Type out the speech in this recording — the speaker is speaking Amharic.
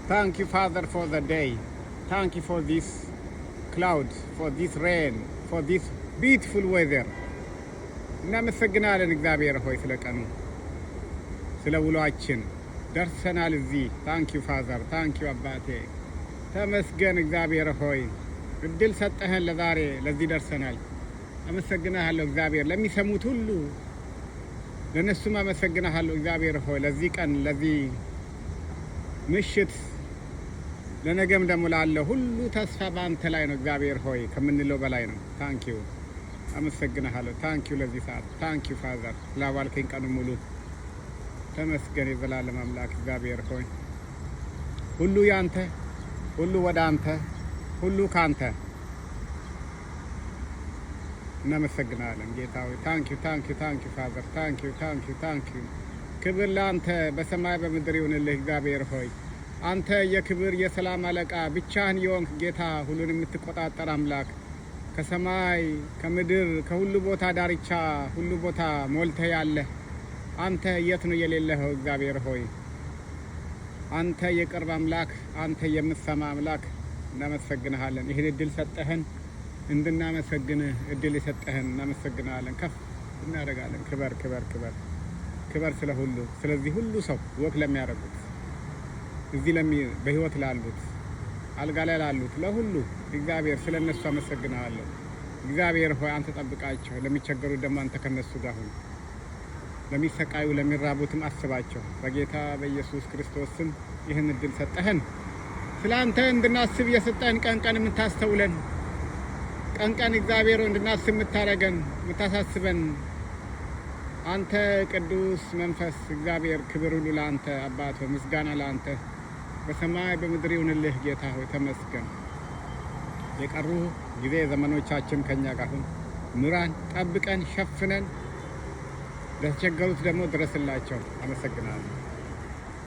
Thank you, Father, for the day. Thank you for this cloud, for this rain, for this beautiful weather. እናመሰግናለን እግዚአብሔር ሆይ፣ ስለ ቀኑ፣ ስለ ውሏችን ደርሰናል እዚህ። Thank you, Father. Thank you አባቴ፣ ተመስገን። እግዚአብሔር ሆይ፣ እድል ሰጠህን፣ ለዛሬ ለዚህ ደርሰናል። አመሰግናለሁ እግዚአብሔር። ለሚሰሙት ሁሉ ለእነሱም አመሰግናለሁ እግዚአብሔር ሆይ፣ ለዚህ ቀን፣ ለዚህ ምሽት፣ ለነገም ደግሞ ላለ ሁሉ ተስፋ በአንተ ላይ ነው እግዚአብሔር ሆይ፣ ከምንለው በላይ ነው። Thank you፣ አመሰግንሃለሁ። Thank you ለዚህ ሰዓት። Thank you, Father፣ ስላዋልከኝ ቀኑ ሙሉ። ተመስገን የዘላለም አምላክ እግዚአብሔር ሆይ፣ ሁሉ ያንተ፣ ሁሉ ወደ አንተ፣ ሁሉ ካንተ። እናመሰግናለን ጌታ ሆይ። Thank you, thank you, thank you, Father. Thank you, thank you, thank you። ክብር ለአንተ በሰማይ በምድር ይሁንልህ እግዚአብሔር ሆይ። አንተ የክብር የሰላም አለቃ፣ ብቻህን የሆንክ ጌታ፣ ሁሉን የምትቆጣጠር አምላክ፣ ከሰማይ ከምድር ከሁሉ ቦታ ዳርቻ ሁሉ ቦታ ሞልተህ ያለህ አንተ፣ የት ነው የሌለኸው? እግዚአብሔር ሆይ፣ አንተ የቅርብ አምላክ፣ አንተ የምትሰማ አምላክ፣ እናመሰግንሃለን። ይህን እድል ሰጠህን፣ እንድናመሰግንህ እድል የሰጠህን እናመሰግንሃለን። ከፍ እናደርጋለን። ክበር፣ ክበር፣ ክበር፣ ክበር ስለ ሁሉ። ስለዚህ ሁሉ ሰው walk ለሚያደርጉት፣ እዚህ በህይወት ላሉት፣ አልጋ ላይ ላሉት፣ ለሁሉ እግዚአብሔር ስለ እነሱ አመሰግንሃለሁ። እግዚአብሔር ሆይ፣ አንተ ጠብቃቸው። ለሚቸገሩት ደግሞ አንተ ከነሱ ጋር ሁን። ለሚሰቃዩ ለሚራቡትም አስባቸው። በጌታ በኢየሱስ ክርስቶስ ስም ይህን እድል ሰጠህን። ስለ አንተ እንድናስብ የሰጠህን፣ ቀን ቀን የምታስተውለን፣ ቀን ቀን እግዚአብሔር እንድናስብ የምታደርገን፣ የምታሳስበን አንተ ቅዱስ መንፈስ እግዚአብሔር፣ ክብር ሁሉ ለአንተ አባት ሆይ፣ ምስጋና ለአንተ በሰማይ በምድር ይሁንልህ። ጌታ ሆይ፣ ተመስገን። የቀሩ ጊዜ ዘመኖቻችን ከኛ ጋር ሁን፣ ምራን፣ ጠብቀን፣ ሸፍነን፣ ለተቸገሩት ደግሞ ድረስላቸው። አመሰግናለሁ።